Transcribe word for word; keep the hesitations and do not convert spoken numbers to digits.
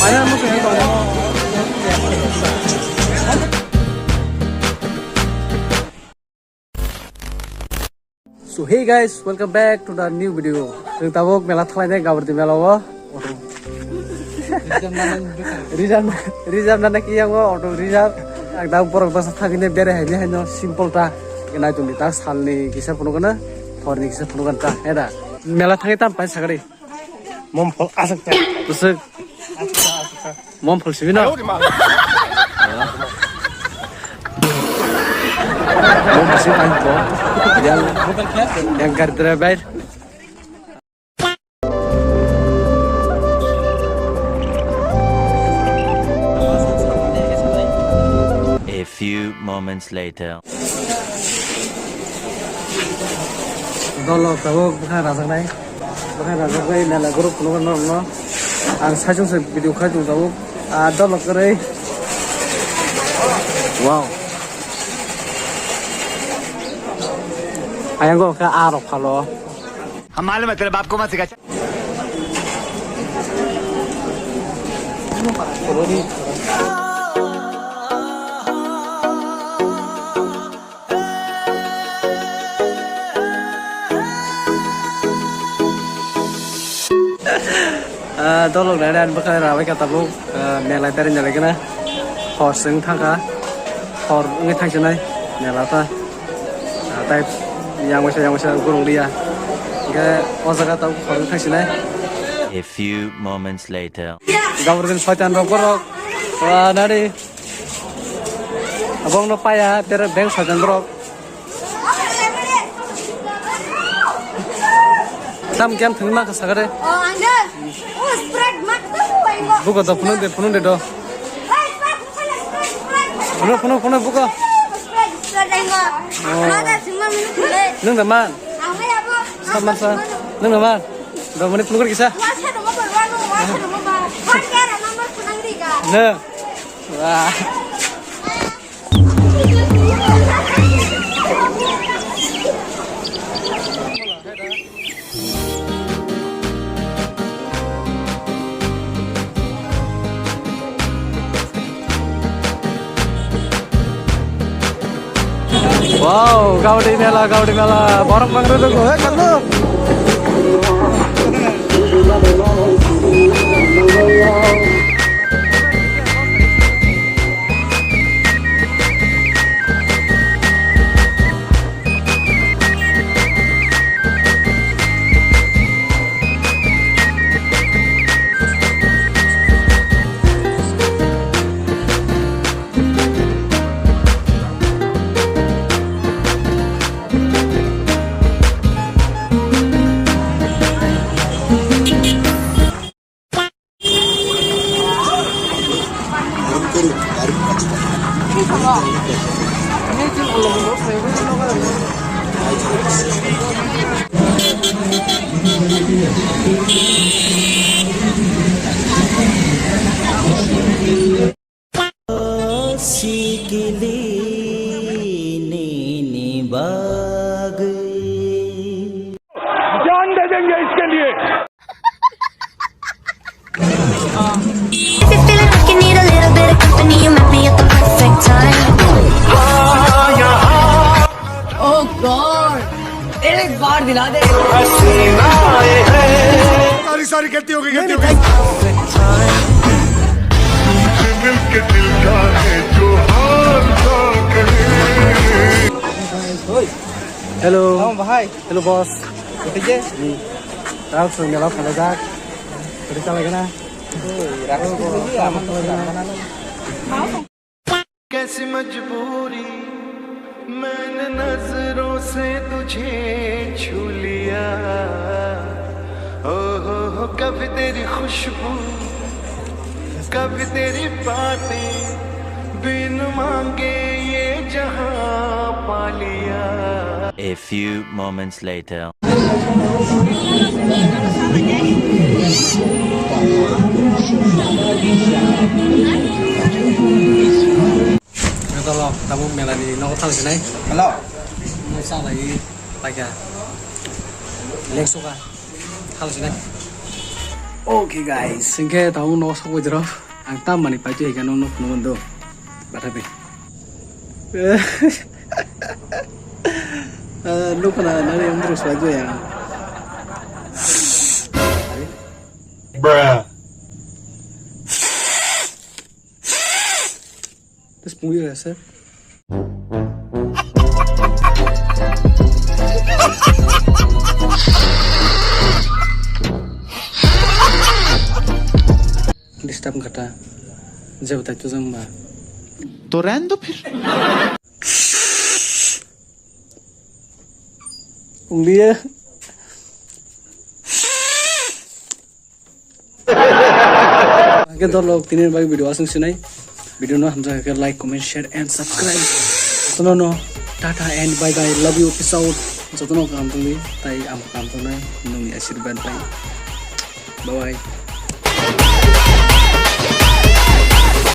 So hey guys, welcome back to the new video. Chwng tabuk mela thalai nai Gabardi mela o. Reserve, reserve na naki yang o auto reserve. Ang tabuk borok basa thangwi ne berai hai ni hai no simple ta. Nai tuni ta salni kisa phunukna, horni kisa phunukna ta. Heda. Mela thangi tam pai sagri. Mom phol aswk ta. Bwswk. Mom phol sibino. Mom phol sibino. Yang, yang gari driver. A few moments later. Dolo tabuk bwkha rajaknai. Bwkha rajaknai mela group phunukgo norokno. Ang saichung se video khai tongo tabuk. Ah, dolo kwrwi. Wow. Ayang go kha a rok phalo. हम मालूम है तेरे बाप को मत सिखा। Ah, dolok nai nai bwkha rabai ka tabuk, ah, mela tari nai kena hor seng thangkha, hor wngwi thangsinai mela ta. Ah, tai yang waisa, yang waisa gurung ria. Hingke o jaga tabuk hor wngwi thangsinai. A few moments later. Gaborgin soitan rok borok, ah, nari. Abong no paya, tere beng soitan borok. Tam kiam thwngwi mankha sakare. Oh, ang de. Oh, Sprite mak to bugo. Bugo do, phunuk de, phunuk de do. Hey, Sprite, Sprite, Sprite, Sprite. Phunuk, phunuk, phunuk, bugo. Sprite, Sprite, ang. Oh. Ada semua minum boleh. Nung da man. Ang ya, Bu. Sama, sama. Nung da man. Do mani phunuk kisa. Wasa dong apa? Wasa dong apa? Wasa dong apa? Wasa dong apa? Ne. Wah. Wow, Gaudi Mela, Gaudi Mela, borok bangre dong, hei, kanu. Sikili nini bagwi. जान दे देंगे इसके लिए। If you feel like you need a little bit of company, you met me at the perfect time. Oh God, एक बार दिला दे। सारी, सारी गलती हो गई, गलती हो गई। Hello. Oh, bhai. Hello, boss. Kotije? Hmm. Tao sung mela phalajak. Kotija lagena. कैसी मजबूरी, मैंने नजरों से तुझे छू लिया। ओ हो हो, कभी तेरी खुशबू, कभी तेरी बातें, बिन मांगे ये जहां पा लिया। A few moments later. Dolo, tabuk mela ni nogo thang sinai. Hello. Mo sa lai paikha. Lengsuka. Thang sinai. Okay guys, hingke tabuk no sok bujro. Ang tam mani paitwi hingke no nuk nugo do. Bathabi. Nuk na nani ang terus lagi ya. Bruh. Terus pungwi rasa. Disturb kata. Jab tai tu jang ba. तो रहने दो फिर। Unglia. Hake dolo tini bai video asung sinai. Video no hamjak khe like, comment, share and subscribe. Jotono no tata and bye bye. Love you. Peace out. Jotono kaham tongdi. Tai ang kaham tongnai. Nungni asirwad bai. Bye bye.